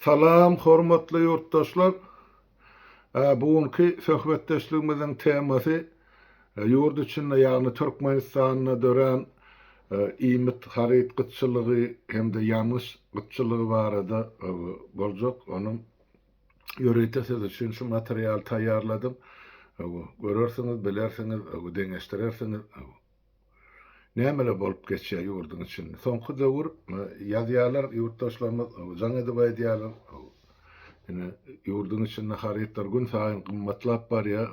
Salam hormatly ýurtdaşlar! Bu günki söhbetdeşligimiziň temasy ýurt içinde ýagny Türkmenistanda dörän iýmit haryt gytçylygy hem-de ýangyç gytçylygy barada boljak. Onuň ýörite siz üçin şu materialy taýýarladym. Görersiňiz, bilersiňiz, deňeşdirersiňiz. Nämeler bolup geçýär ýurduň içinde? Soňky döwür ýazýarlar ýurtdaşlarymyz, jaň edip aýdýarlar. Ine, ýurduň içinde harytlar gün saýyn gymmatlap barýar.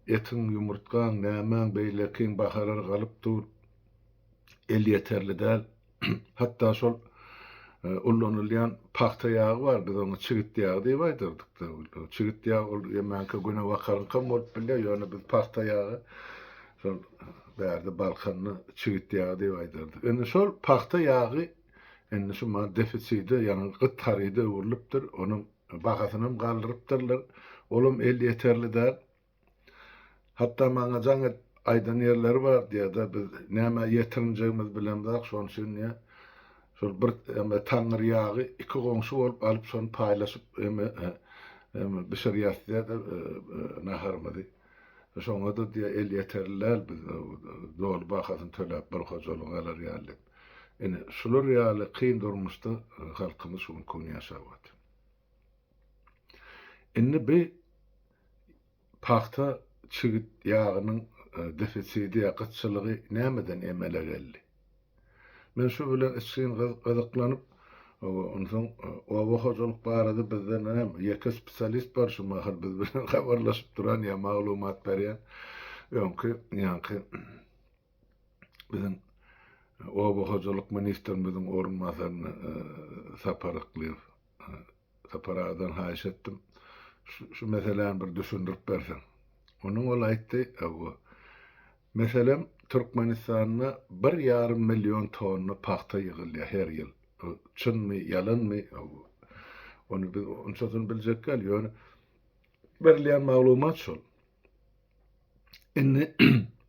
Etiň, ýumurtgaň, nämäň, beýlekiň bahalary galyp dur. Elýeterli däl. Hatda şol ullanylýan pagta ýagy bar, biz oňa çigit ýagy diýip aýdardyk-da. Çigit ýagy ol ýemäňkä günebakaryňkam bolup bilýär, ýöne biz pagta ýagy şol bärde Balkanda çigit ýagy diýip aýdardyk. Indi şol pagta ýagy indi şu mahal defiside, ýagny gyt haryda öwrülipdir. Onuň bahasynam galdyrypdyrlar. Olam elýeterli däl. Hatda maňa jaň edip aýdan ýerleri bar diýýär-de, biz nämä ýetirinjegimizi bilemzok, şonuň üçin diýýär, şol bir eme taňňyr ýagy iki goňşy bolup alyp şony paýlaşyp eme eme bişirýäs diýýär-de naharymyzy. Şoňa-da diýýär elýeterli däl biz doly bahasyny töläp bir hojalyk alar ýaly diýip. Ine, şular ýaly kyn durmuşda halkymyz şu günki gün ýaşap otyr. Indi bi pagta çigit ýagynyň defisidi ýa gytçylygy nämeden emele geldi? Men şu bilen içgin gyzyklanyp, onsoň oba hojalyk barada bizde näme ýeke spesialist bar şu mahal biz bilen habarlaşyp duran ýa maglumat berýän öňki ýaňky biziň oba hojalyk ministrimiziň orunbasaryny Sapar Yklyýew Sapar agadan haýyş etdim, şu meseläni bir düşündirip berseň. Onuň ol aýtdy, Hawa. Meselem, Türkmenistanda bir ýarym million tonna pagta ýygylýar her ýyl. Çynmy, ýalanmy, hawa, ony biz onçasyny biljek däl, ýöne berilýän maglumat şol. Indi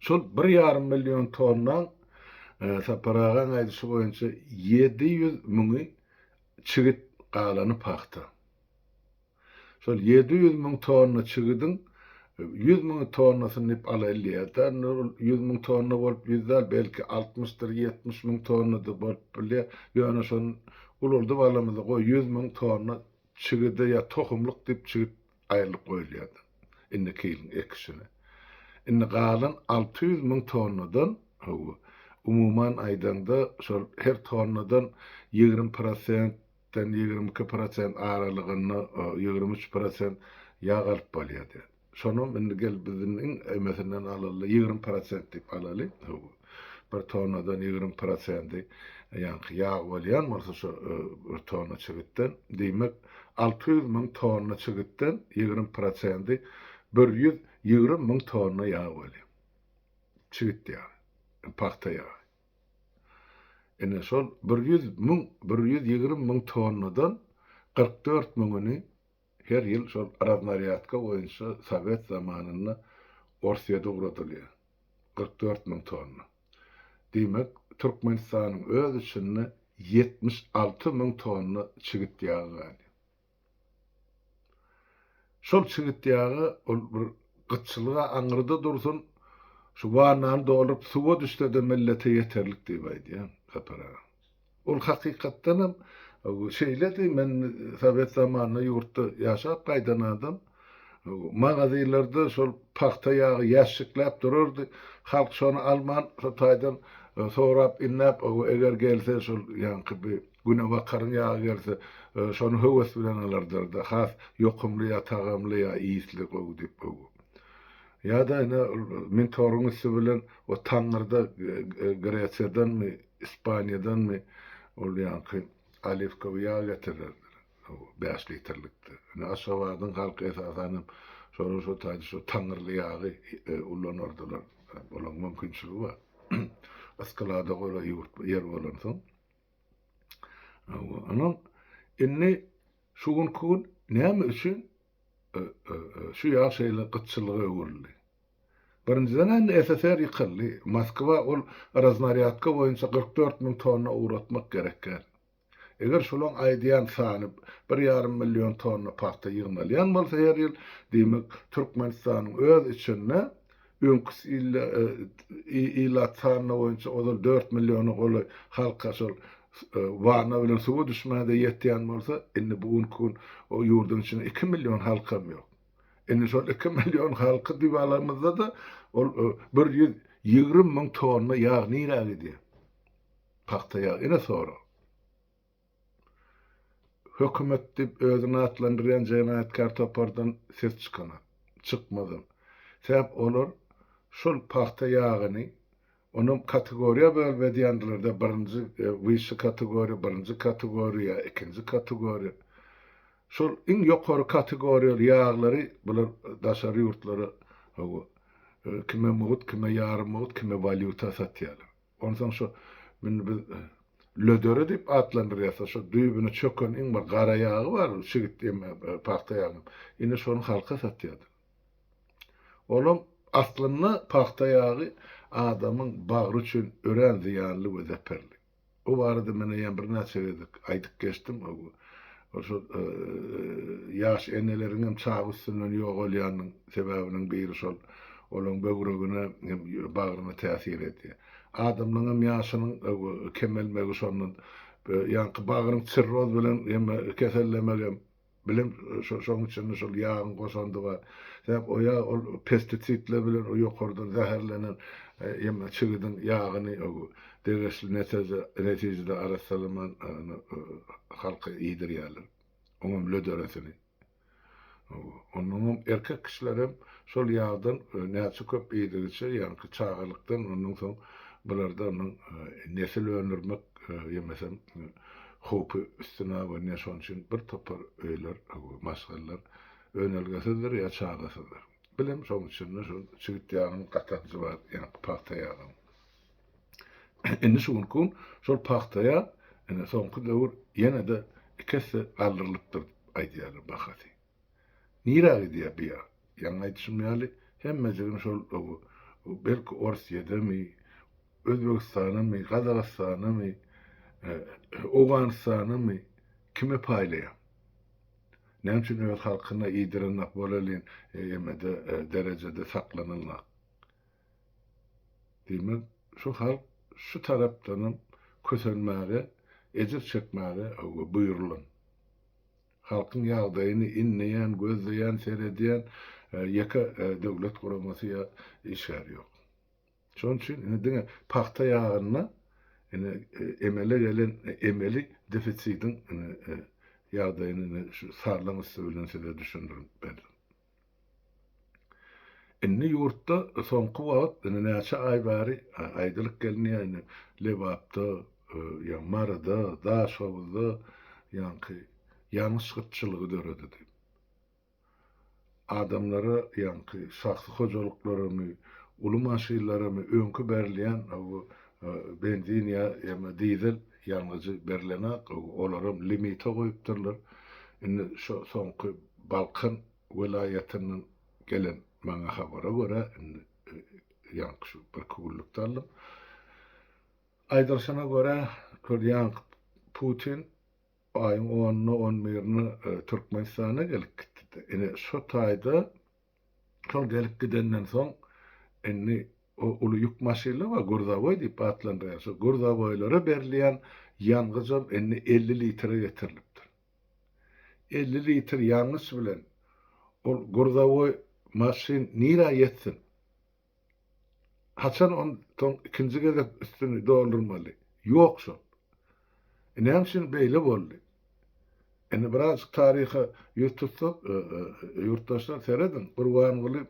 şol bir ýarym million tonnaň Sapar agaň aýdyşy boýunça 700 müňi çigit, galany pagta. Şol 700 müň tonna çigidiň 100 müň tonnasyny diýip alaýly diýýär-de, indi ol 100 müň tonna bolup 100 däl, belki 60-dyr, 70 müň tonna-da bolup bilýär. Ýöne şony ulaldyp alamyzda goý 100 müň tonna çigide ýa tohumlyk diýip çigit aýrylyp goýulýardy indiki ýylyň ekişine. Indi galan 600 müň tonnadan, hawa, umuman aýdaňda, şol her tonnadan 20 prosentden 22 prosent aralygynda, 23 prosent ýag alyp bolýardy. Şonam indi gel biz indi iň emesinden alaly, 20 prosent diýip alaly, hawa. Bir tonnadan 20 prosenti ýaňky ýag bolýan bolsa şo bir tonna çigitden, diýmek, 600 müň tonna çigitden 20 prosendi 120 müň tonna ýag bolýar. Çigit ýagy, pagta ýagy. Ine şol 100 müň, 120 müň tonnadan 44 müňüni her ýyl şol raznarýadka boýunça sowet zamanynda Orsýete ugradylýar. 44 müň tonna. Diýmek, Türkmenistanyň öz içinde 76 müň tonna çigit ýagy galýar. Şol çigit ýagy ol bir gytçylyga aňyrda dursun, şu wannany dolduryp suwa düşse-de millete ýeterlik diýip aýdýan Sapar aga. Ol hakykatdanam şeýledi, men sowet zamanynda ýurtda ýaşap gaýdan adam. Magazinlerde şol pagta ýagy ýäşşikläp durardy. Halk şony alman, şo taýdan sorap inläp, eger gelse şol ýaňky bi günebakaryň ýagy gelse, şony höwes bilen alardylar-da, has ýokumly ýa tagamly ýa ysly gowy diýip. Ýa-da ine Mintoryň üsti bilen o Taňňyrda Gresiýadanmy, Ispaniýadanmy ol ýaňky oliwkowy ýag getirerdiler. 5 litrlikdi. Ine Aşgabadyň halky esasan hem şolar şo taýda şo taňňyrly ýagy ulanardylar. Olaryň mümkinçiligi bar. Ysgylada golaý ýurt ýer bolansoň. Onuň indi şu günki gün näme üçin şu ýag şeýle gytçylyga öwrüldi? Birinjiden indi SSR ýykyldy. Moskwa ol raznarýadka boýunça 44 müň tonna ugratmak gerek däl. Eger şolaň aýdýan sany bir ýarym million tonna pagta ýygnalýan bolsa her ýyl, diýmek, Türkmenistanyň öz içinde öňki ilat sanyna boýunça ozal dört milliona golaý halka şol wanna bilen suwa düşmäge-de ýetýän bolsa, indi bu günki gün o ýurduň içinde iki million halkam ýok. Indi şol iki million halky diýip alanymyzda-da ol 120 müň tonna ýag nirä gidýär? Pagta ýagy. Ine sorag. Hökümet diýip özüni atlandyrýan jenaýatkär topardan ses çykanak. Çykmazam. Sebäp olar şol pagta ýagyny Onam kategoriýa bölüp edýändirler-de, birinji, wyşşy kategoriýa, birinji kategoriýa, ikinji kategoriýa. Şol iň ýokary kategoriýaly ýaglary bular daşary ýurtlara, hawa, kime mugt, kime ýarym mugt, kime walýuta satýarlar. Onsoň şo, indi biz lödere diýip atlandyrýas-da, şo düýbüne çöken iň bir gara ýagy bar, çigit, pagta ýagynyň. Indi şony halka satýarlar. Olam aslynda pagta ýagy adamyň bagry üçin örän zyýanly we zeperli. Bu barada men eýýäm birnäçe gezek aýdyp geçdim. Ol şol ýaş eneleriň hem çaga üstünden ýogalýanynyň sebäbiniň biri şol olaň böwregine hem bagryna täsir edýär. Adamlaryň hem ýaşynyň kemelmegi şondan. Ýaňky bagryň sirroz bilen hem kesellemegi hem Bilen şoň içinde şol ýagyň goşandy bar. Sebäp o ýag ol pestisidler bilen o ýokardan zäherlenen ýa çigidiň ýagyny degeşli netijede arassalaman halka iýdirýärler. Oňam löderesini. Onnoňam erkek kişilerem şol ýagdan näçe köp iýdigiçe ýaňky çagalykdan ondan soň bularda onuň nesil öndürmek ýemesem howpy üstüne abanýar, şonuň üçin bir topar öýler, maşgalalar önelgesizdir ýa çagasyzdyr. Bilem şonuň içinde şol çigit ýagynyň gatanjy bar, ýaňky pagta ýagynyň. Indi şu günki gün şol pagta ýag ine soňky döwür ýene-de iki esse galdyrylypdyr diýip aýdýarlar bahasy. Nirä gidýär bu ýag? Ýaňy aýdyşym ýaly hemmejigini şol belki Orsýedemi, Özbegistanamy, Gazagystanamy, Owganystanamy kime paýlaýar? Näme üçin öz halkyna iýdirenok bolelin emede derejede saklanylnak? Diýmek, şu halk şu tarapdanam kösenmäge, ejir çekmäge buýrulan. Halkyň ýagdaýyny inleýän, gözleýän, seredýän ýeke döwlet guramasy ýa işgäri ýok. Şonuň üçin indi diňe pagta ýagynda indi emele gelen emeli defisidiň indi ýagdaýyny indi şu sanlaryň üsti bilen size düşündirip berdim. Indi ýurtda soňky wagt indi näçe aý bäri aýdylyp gelinýär indi Lebapda, ýa Maryda, Daşoguzda ýaňky ýangyç gytçylygy döredi diýip. Adamlara ýaňky şahsy hojalyklaramy, uly maşynlaramy öňki berilýän bu benzin ýa ýa dizel ýangyjy berilenak, olaram limite goýupdyrlar. Indi şo soňky Balkan welaýatyndan gelen maňa habara görä, indi ýaňky şu birki günlükde aldym. Aýdylyşyna görä, şol ýaňky Putin aýyň onuna, on birine Türkmenistana gelip gitdi. Ine, şo taýda şol gelip gidenden soň indi o uly ýük maşynlar bar, gurzawoý diýip atlandyrýar. Şo gurzawoýlara berilýän ýangyjam indi 50 litre getirilipdir. 50 litr ýangyç bilen ol gurzawoý maşyn nirä ýetsin? Haçan onsoň ikinji gezek üstüni doldurmaly? Ýok şol. E näme üçin beýle boldy? Indi birazjyk taryha ýüz tutsak, e, e, ýurtdaşlar serediň, Gurbanguly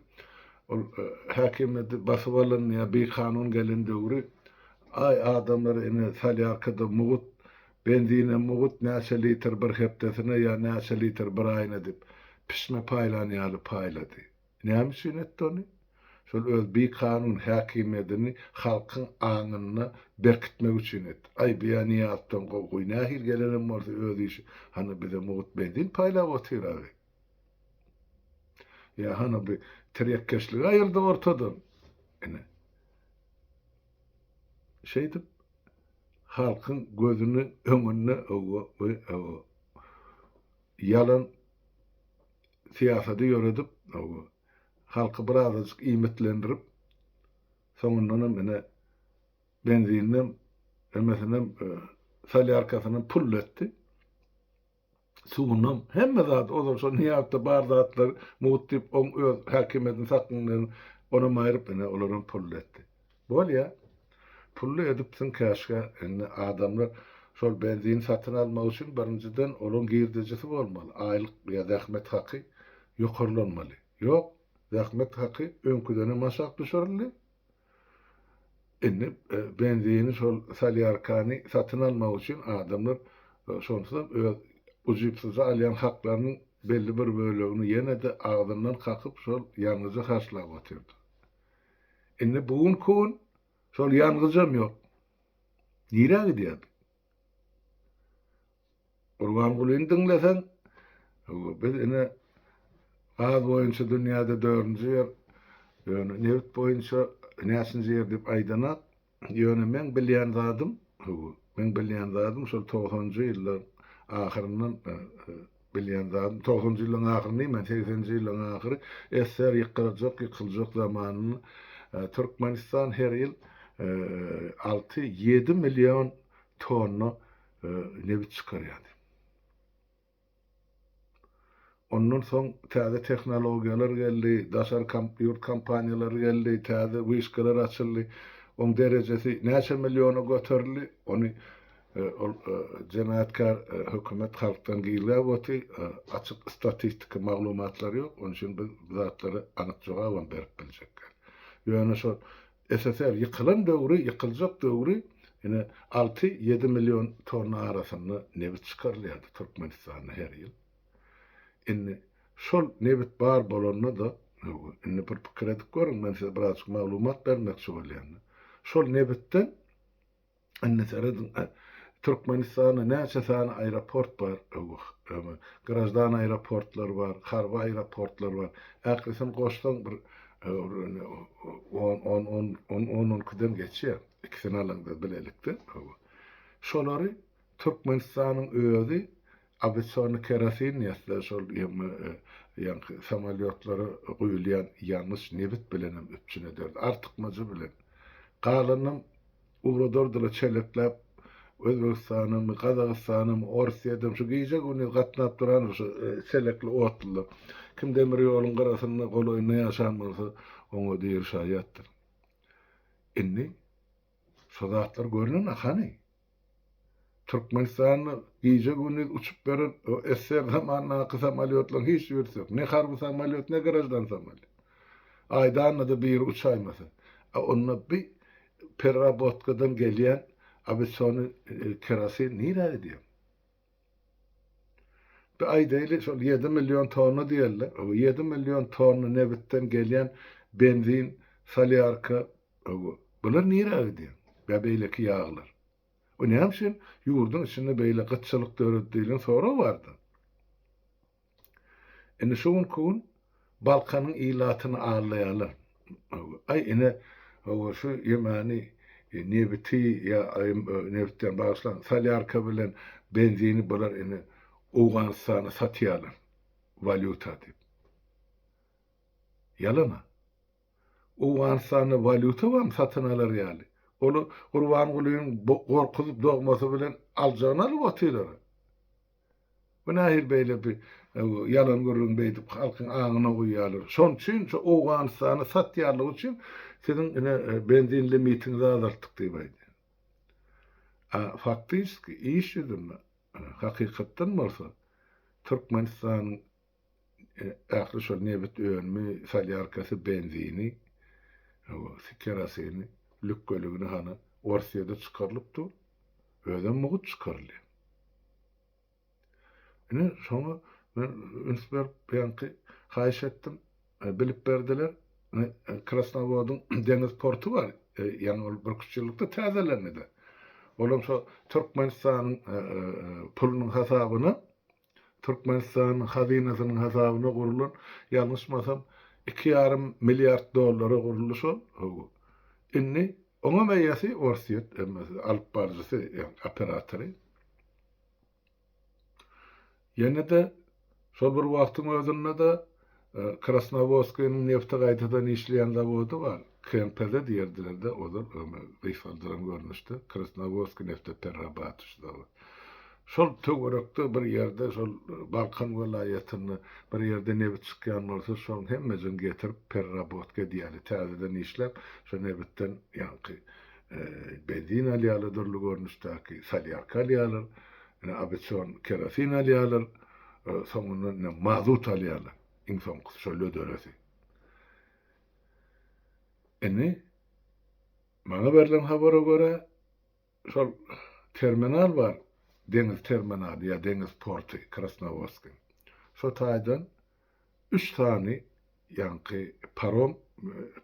ol e, häkimiýeti basyp alan ýa bikanun gelen döwri aý adamlar ine solýarkada mugut, benzine mugut näçe litr bir hepdesine ýa näçe litr bir aýyna diýip pişme paýlan ýaly paýlady. Näme üçin etdi ony? Şol öz bikanun häkimiýedini halkyň aňynda berkitmek üçin etdi. Aý, bu-ýa Nyýazowdan gowy, goý nähili gelenem bolsa öz işi, hany bize mugt benzin paýlap otyr-a bi. Ýa hany bi tirýekkeşligi aýyrdy ortadan. Ine. Şeýdip, halkyň gözüniň öňünde ýalan syýasady ýöredip, halky birazajyk iýmitlendirip, soňundanam ine benzininem, hemmesinem, solýarkasynam pully etdi. Suwunam, hemme zat, ozal şo Nyýazda bar zatlar mugt diýip, oň öz häkimiýetini saklaň onam aýryp, ine, olaram pully etdi. Bolýa. Pully edipsiň käşgä, indi adamlar şol benzini satyn almak üçin birinjiden olaň girdejisi bolmaly, aýlyk ýa zähmet haky ýokarlanmaly. Ýok, zähmet haky öňküdenem aşak düşürildi. Indi benzini şol solýarkany satyn almak üçin adamlar şonsuzam öz ujypsyzja alýan haklarynyň belli bir bölegini ýene-de agzyndan kakyp şol ýangyja harçlap otyrdy. Indi bu günki gün şol ýangyjam ýok. Nirä gidýär bu? Gurbangulyny diňleseň, biz ine gaz boýunça dünýäde dördünji ýer, ýöne nebit boýunça näçinji ýer diýip aýdanak. Ýöne meň bilýän zadym, meň bilýän zadym şol togsanjy ýyllaryň ahyryndan bilýän zadym, togsanjy ýyllaryň ahyry diýmän, segseninji ýyllaryň ahyry SSR ýykyljak, ýykyljak zamanynda Türkmenistan her ýyl alty, ýedi million tonna nebit çykarýardy. Ondan soň täze tehnologiýalar geldi, daşary ýurt kompaniýalary geldi, täze wyşkalar açyldy. Oň derejesi näçe milliona göterildi, ony ol jenaýatkär hökümet halkdan gizläp oty, açyk statistiki maglumatlar ýok, onuň üçin biz bu zatlara anyk jogabam berip biljek däl. Ýöne şol SSR ýykylan döwri, ýykyljak döwri ine alty, ýedi million tonna arasynda nebit çykarylýardy Türkmenistanda her ýyl. Indi şol nebit bar bolanda-da, indi bir pikir edip görüň, men size birazjyk maglumat bermekçi bolýan. Şol nebitden Indi serediň, Türkmenistanda näçe sany aeroport bar, graždan aeroportlar bar, harby aeroportlar bar. Ählisini goşsaň bir on, on, on, on, on, on ikiden geçýär. Ikisini alaňda bilelikde. Şolary Türkmenistanyň özi awiasiony kerosin ýa-da şol ýaňky samolýotlara guýulýan ýangyç nebit bilenem üpjün ederdi. Artykmajy bilen. Galanynam Ugradardylar çelekläp Özbegistanamy, Gazagystanamy, Orsýedem şu gije-gündiz gatnap duran şu çelekli otlular. Kim demir ýoluň gyrasynda, golaýynda ýaşan bolsa, oňa diri şaýatdyr. Indi şo zatlar görnene hany? Türkmenistanda gije-gündiz uçup beren o SSR zamanyndaky samolýotlaryň hiç birisi ýok. Ne harby samolýot, ne graždan samolýot. Aýdanda-da biri uçaýmasa. A onda bi pererabotkadan gelýän awiasiony kerosin nirä gidýär? Bi aýdaýly şol ýedi million tonna diýeli. O ýedi million tonna nebitden gelýän benzin, solýarka, bular nirä gidýär? Ýa beýleki ýaglar. O näme üçin ýurduň içinde beýle gytçylyk döredi diýlen sorag bardy. Indi şu günki gün Balkanyň ilatyny aldaýarlar. Aý ine hawa şu ýemany nebiti ýa nebitden bagyşlaň solýarka bilen benzini bular ine Owganystana satýarlar walýuta diýip. Ýalana. Owganystanda walýuta barmy satyn alar ýaly? Olar Gurbangulynyň gorkuzyp dogmasy bilen aljagyny alyp otyrlar. Bu nähili beýle bir ýalan gürrüň beýdip halkyň aňyna guýýarlar. Şonuň üçin şu Owganystany satýanlygy üçin siziň ine benzin limitiňizi azaltdyk diýip aýdýar. A faktiski iş ýüzünde hakykatdan bolsa Türkmenistanyň ähli şol nebit önümi, solýarkasy, benzini, kerosini lükgeligini hany Orsýede çykarylyp dur. Özem mugt çykarylýar. Ine, şoňa men üns berip, ýaňky haýyş etdim, bilip berdiler. Krasnowodyň deňiz porty bar, ýaňy ol birküç ýyllykda täzelendi-de. Olam şo Türkmenistanyň pulunyň hasabyna, Türkmenistanyň hazynasynyň hasabyna gurulan, ýalňyşmasam, iki ýarym milliard dollara guruldy şol. Indi. Oňam eýesi Orsýet, alyp baryjysy, operatory. Ýene-de şol bir wagtyň özünde-de Krasnowodskiniň nebti gaýtadan işleýän zawody bar. KNPZ diýerdiler-de ozal, gysgaldylan görnüşde, Krasnowodskiý neftepererabatyş zawod. Şol töwerekde bir ýerde, şol Balkan welaýatynda bir ýerde nebit çykýan bolsa, şoň hemmejigini getirip pererabotka edýärler, täzeden işläp, şo nebitden ýaňky benzin alýarlar dürli görnüşdäki, solýarka alýarlar, ine awiasion kerosin alýarlar, soňundan ine mazut alýarlar, iň soňkusy şo löderesi. Indi maňa berlen habara görä, şol terminal bar, deňiz terminaly ýa deňiz porty Krasnowodskiň. Şo taýdan üç sany ýaňky parom,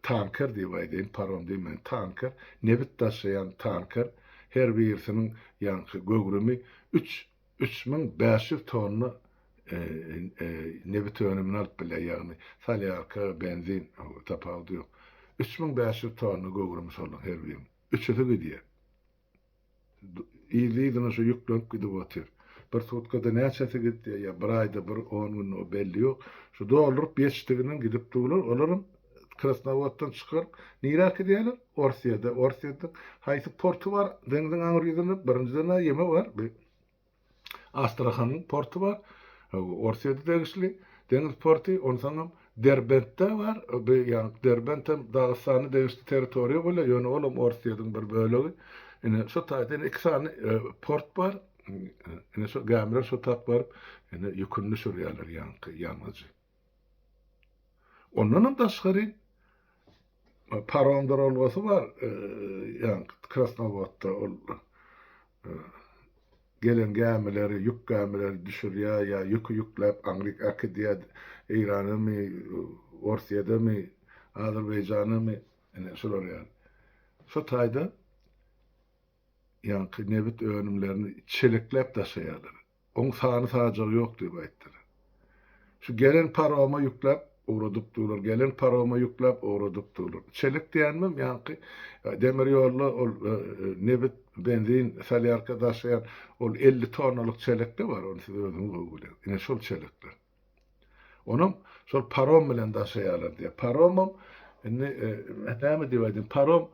tanker diýip aýdaýyn, parom diýmeýin, tanker, nebit daşaýan tanker, her birisiniň ýaňky göwrümi üç, 3500 tonna nebit önümini alyp bilýär, ýagny solýarka, benzin, tapawudy ýok. 3500 tonna göwrümi şolaryň her biriniň. Üçüsi gidýär. Yzly-yzyna şu ýüklenip gidip otyr. Bir sutkada näçesi gidýär, ýa bir aýda, bir on günde o belli ýok. Şu dolduryp ýetişdiginden gidip durlar. Olaram Krasnowoddan çykaryp, nirä äkidýärler? Orsýede. Orsýetiň haýsy porty bar deňziň aňry ýüzünde? Birinjiden-ä ýeme bar. Bir Astrahanyň porty bar, Orsýete degişli deňiz porty, onsoňam Derbentde bar, bu ýaňky Derbent hem Dagystana degişli territoriýa bolýar, ýöne olam Orsýetiň bir bölegi. Ine, şo taýda ine iki sany port bar. Ine şo gämiler şo tak baryp, ine ýüküni düşürýärler ýaňky ýangyjy. Ondanam daşgary parom duralgasy bar, ýaňky Krasnowodda ol gelen gämileri, ýük gämileri düşürýär ýa ýüki ýükläp aňryk äkidýär, Eýranamy, Orsýedemi, Azerbaýjanamy, ine şular ýaly. Şo taýda ýaňky nebit önümlerini çelekläp daşaýarlar. Oň sany-sajagy ýok diýip aýtdylar. Şu gelen paroma ýükläp ugradyp durlar, gelen paroma ýükläp ugradyp durlar. Çelek diýenimem ýaňky demir ýolda ol nebit, benzin, solýarka daşaýan ol 50 tonnalyk çelekde bar, ony siz özüňiz gowy bilýäňiz. Ine şol çelekler. Onam şol parom bilen daşaýarlar diýýär. Paromam indi näme diýip aýdaýyn, parom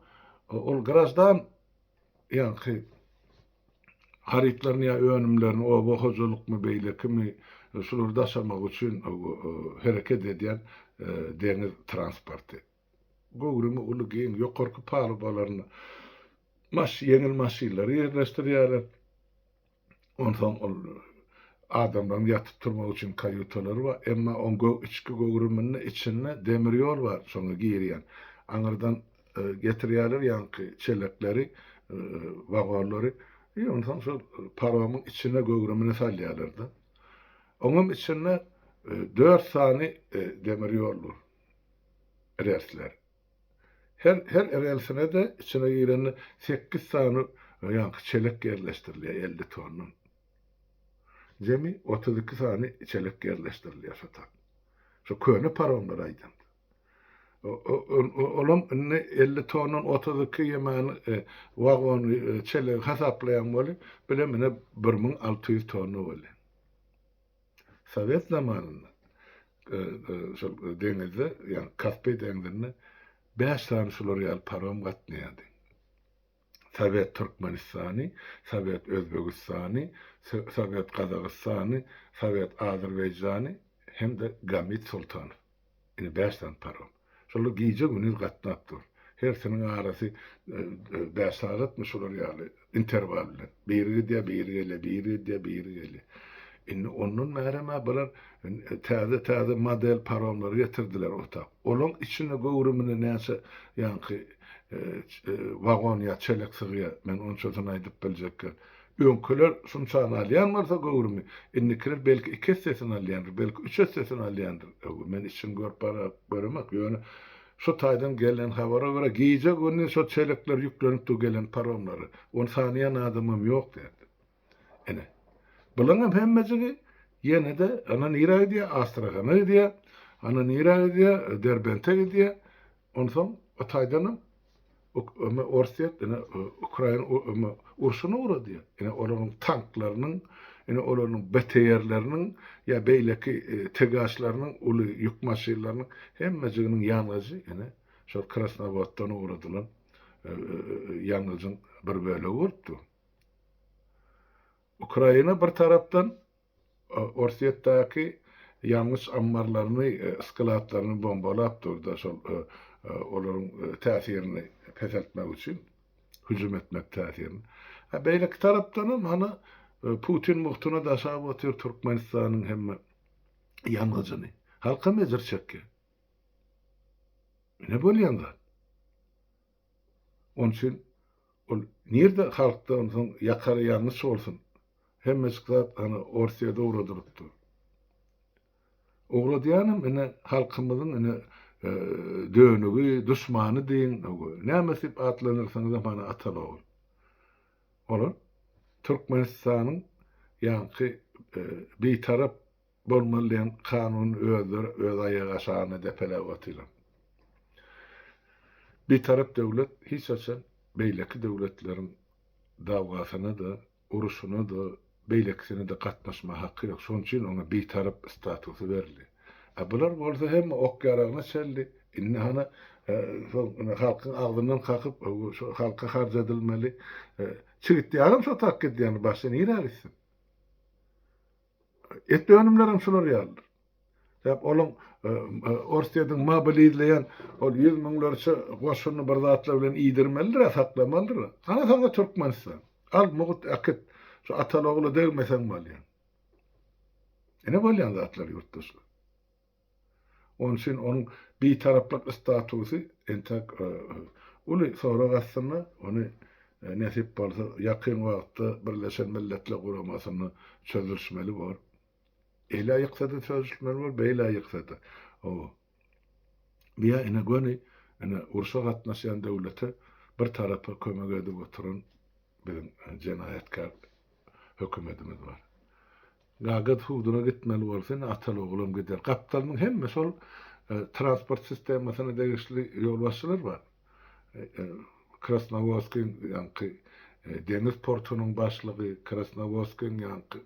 ol graždan ýaňky harytlaryny ýa önümlerini oba hojalykmy beýlekimi şulary daşamak üçin hereket edýän deňiz transporty. Göwrümi uly giň ýokarky palubalarynda maş ýeňil maşynlary ýerleşdirýärler. Onsoň ol adamlaryň ýatyp turmagy üçin kaýutalary bar. Emma oň içki göwrüminde içinde demir ýol bar şoňa girýän. Aňyrdan getirýärler ýaňky çelekleri, wagonlary. I onsoň şol paromyň içine göwrümini salýarlar-da. Oňam içinde dört sany demir ýol bar. Relsler. Her her relsine-de içine girende sekiz sany ýaňky çelek ýerleşdirilýär 50 tondan. Jemi 32 sany çelek ýerleşdirilýär şo tak. Şo köne paromlar aýdamda. Olam indi 50 tondan 32 ýemäni wagony çelegi hasaplaýaň weli, bilem ine 1600 tonna bolýar. Sowet zamanynda şol deňizde, ýagny Kaspi deňzinde bäş sany şular ýaly parom gatnaýardy. Sowet Türkmenistany, Sowet Özbegistany, Sowet Gazagystany, Sowet Azerbaýjany hem-de Gamit Sultanow. Ine bäş sany parom. Şolar gije-gündiz gatnap dur. Hersiniň arasy bäş sagatmy şolar ýaly interwal bilen. Biri gidýär, biri gelýär, biri gidýär, biri gelýär. Indi ondan bärem-ä bular täze-täze model paromlary getirdiler otap. Olaň içinde göwrümine näçe ýaňky wagon ýa çelek sygýar, men onçasyny aýdyp biljek däl. Öňküler şunçany alýan bolsa göwrümi, indikiler belki iki essesini alýandyr, belki üç essesini alýandyr. Men içini görüp göremok, ýöne şu taýdan gelen habara görä gije-gündiz şo çelekler ýüklenip dur gelen paromlara. Ony sanaýan adamam ýok diýerdi. Ine. Bulaňam hemmejigi ýene-de ana nirä gidýär? Astrahana gidýär. Ana nirä gidýär? Derbente gidýär. Onsoň o taýdanam. Orsýet ine Ukraina urşuna ugradýar. Ine olaryň tanklarynyň, ine olaryň BTR-leriniň ýa beýleki TGH-larynyň uly ýük maşynlarynyň hemmejiginiň ýangyjy ine şol Krasnowoddan ugradylan ýangyjyň bir bölegi bolup dur. Ukraina bir tarapdan Orsýetdäki ýangyç ammarlaryny, skladlaryny bombalap durdy, şol olaryň täsirini peseltmek üçin, hüjüm etmek täsirini. A beýleki tarapdanam hany Putin mugtuna daşap otyr Türkmenistanyň hemme ýangyjyny. Halkam ejir çekýär. Ine bolýan zat. Onuň üçin ol nirde halkda onsoň ýakara ýangyç bolsun. Hemmejik zat hany Orsýede ugradylypdyr. Ugradýanam ine halkymyzyň ine dönügi, duşmany diýiň, näme diýip atlandyrsaňyzam hany ataly-ogul. Olar Türkmenistanyň ýaňky bitarap Bolmaly diýen kanuny özleri öz aýagy aşagynda depeläp otyrlar. Bitarap döwlet hiç haçan beýleki döwletleriň dawgasyna-da, uruşyna-da, beýlekisine-de gatnaşma haky ýok. Şonuň üçin oňa bitarap statusy berildi. A bular bolsa hemme ok-ýaragyna çenli indi hany şol halkyň agzyndan kakyp şu halka harç edilmeli çigit ýagam şo tak gidýän başga nirä gitsin? Et önümlerem şular ýalydyr. Sebäp olaň Orsýetiň mobilizleýän ol ýüz müňlerçe goşunyny bir zatlar bilen iýdirmelidir-ä, saklamalydyr-a. Hana saňa Türkmenistan. Al, mugt äkit. Şu ataly-ogula degmeseň bolýar. Ine bolýan zatlar ýurtdaşlar. Onuň üçin onuň bitaraplyk statusy entek uly sorag astynda, ony nesip bolsa ýakyn wagtda Birleşen Milletler Guramasynda çözülişmeli bor. Eýlä ýyksa-da çözülişmeli bor, beýlä ýyksa-da. Hawa. Biýa ine göni ine urşa gatnaşýan döwlete bir tarapa kömek edip oturan biziň jenaýatkär hökümetimiz bar. Gagaz suduna gitmeli bolsa indi ataly-ogulam gider. Gapdalynyň hemme şol transport sistemasyna degişli ýolbaşçylar bar. Krasnowodskiň ýaňky deňiz portunyň başlygy, Krasnowodskiň ýaňky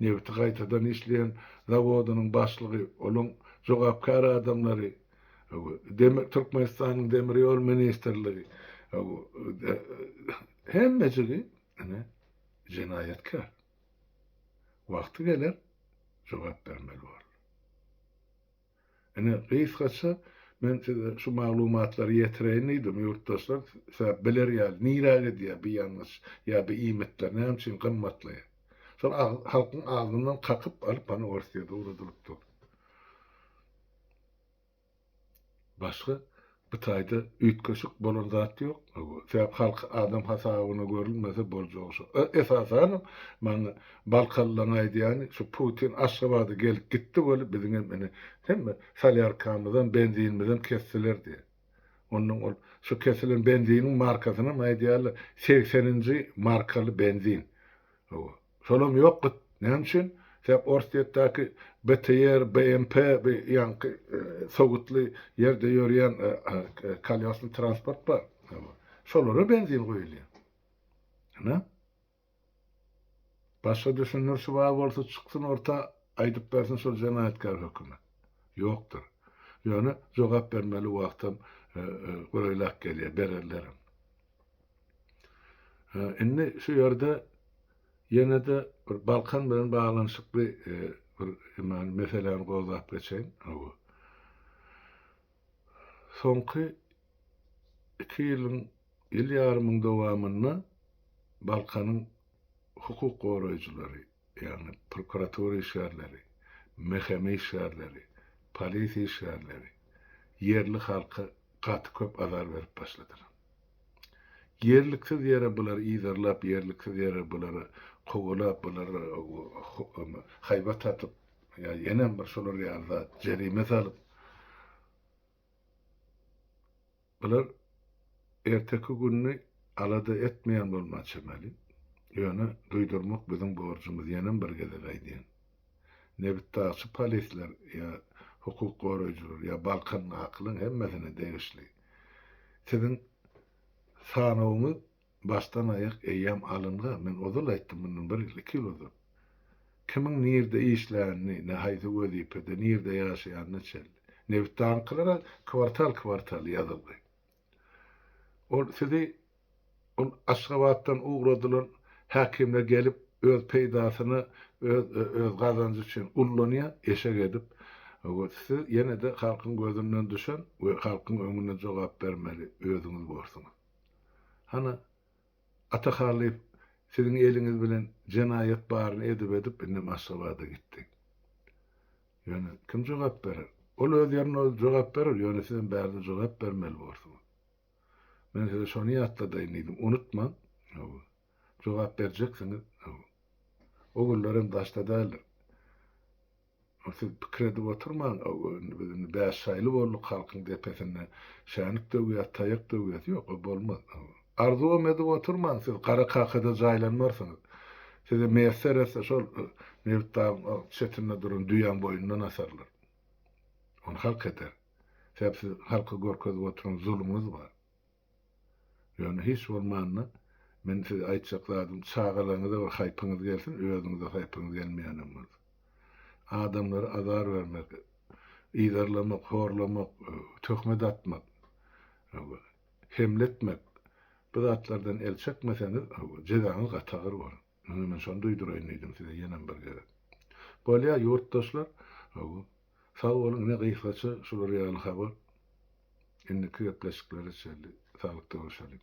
nebiti gaýtadan işleýän zawodynyň başlygy, olaň jogapkär adamlary, demir Türkmenistanyň demir ýol ministrligi, hemmejigi ine jenaýatkär. Wagty geler, jogap bermeli bolar. Ine, gysgaça men size şu maglumatlary ýetireýin diýdim, ýurtdaşlar, sebäp biler ýaly, nirä gidýär bi ýangyç ýa bi iýmitler, näme üçin gymmatlaýar. Şol halkyň agzyndan kakyp alyp, hany Orsýete ugradylyp dur. Başga bu taýda üýtgeşik bolan zat ýok. Sebäp halk adam hasabyna görülmese boljagy şo. Esasanam maňa balkanlylaň aýdýany şu Putin Aşgabada gelip gitdi weli biziňem ine hemme solýarkamyzam benzinimizem kesdiler diýýär. Onnoň ol şu kesilen benziniň markasynam aýdýarlar segseninji markaly benzin. Hawa. Şolam ýok gyt. Näme üçin? Sebäp Orsýetdäki BTR, BMP bi ýaňky sowutly ýerde ýörýän kolýosny transport bar. Şolara benzin guýulýar. Ine. Başga düşündirişi bar bolsa çyksyn orta aýdyp bersin şol jenaýatkär hökümet. Ýokdur. Ýöne jogap bermeli wagtam golaýlap gelýär, bererlerem. Indi şu ýerde ýene-de bir Balkan bilen baglanyşykly bir meseläni gozgap geçeýin. Hawa. Soňky iki ýylyň, ýyl ýarymyň dowamynda Balkanyň hukuk goraýjylary, ýagny prokuratura işgärleri, MHM işgärleri, polisiýa işgärleri ýerli halka gaty köp azar berip başladylar. Ýerliksiz ýere bulary yzarlap, ýerliksiz ýere bulary kowalap, bulary haýbat atyp, ýa ýenem bir şolar ýaly zat, jerime salyp, bular erteki gününi alada etmeýän bolma çemeli. Ýöne duýdurmak biziň borjumyz, ýenem bir gezek aýdýan. Nebitdagçy polisler ýa hukuk goraýjylar ýa Balkandakylaryň hemmesine degişli. Siziň. Sanawyňyz başdan aýak eýýäm alynga, men ozal aýtdym, mundan bir ýyl, iki ýyl ozal. Kimiň nirde işlänini, ne haýsy wezipede, nirde ýaşaýanyna çenli. Nebitdagyňkylara kwartal-kwartal ýazylgy. Ol sizi ol Aşgabatdan ugradylan häkimler gelip öz peýdasyna, öz öz gazanjy üçin ullanýar, eşek edip. We siz ýene-de halkyň gözünden düşen we halkyň öňünde jogap bermeli özüňiz borsuňyz. Hana, Ata Hallyýew siziň eliňiz bilen jenaýat baryny edip-edip indem Aşgabada gitdi. Ýöne kim jogap berer? Ol öz ýerinde ol jogap berer, ýöne sizem bärde jogap bermeli borsuňyz. Men size şony ýatladaýyn diýdim. Unutmaň. Hawa. Jogap berjeksiňiz. Hawa. O günlerem daşda däldir. Siz pikir edip oturmaň, indi biz indi bäşşaýly bolduk halkyň depesinde şänik döwýäs, taýak döwýäs. Ýok, o bolmaz. Arzuwam edip oturmaň, siz gara kakada jaýlanmarsyňyz. Size miýesser etse şol Nebitdagyň çetinde duran düýäň boýnundan asarlar. Ony halk eder. Sebäp siz halka görkezip oturan zulumyňyz bar. Ýöne hiç bolmanda men size aýtjak zadym çagalaryňyza bir haýpyňyz gelsin, özüňize haýpyňyz gelmeýänem bolsa. Adamlara azar bermek, yzarlamak, horlamak, töhmet atmak, hemle etmek bu zatlardan el çekmeseňiz jezaňyz gaty agyr bolar. Indi men şony duýduraýyn diýdim size ýenem bir gezek. Bolýar ýurtdaşlar, sag boluň ine gysgaça şular ýaly habar. Indiki gepleşiklere çenli saglykda görşeliň.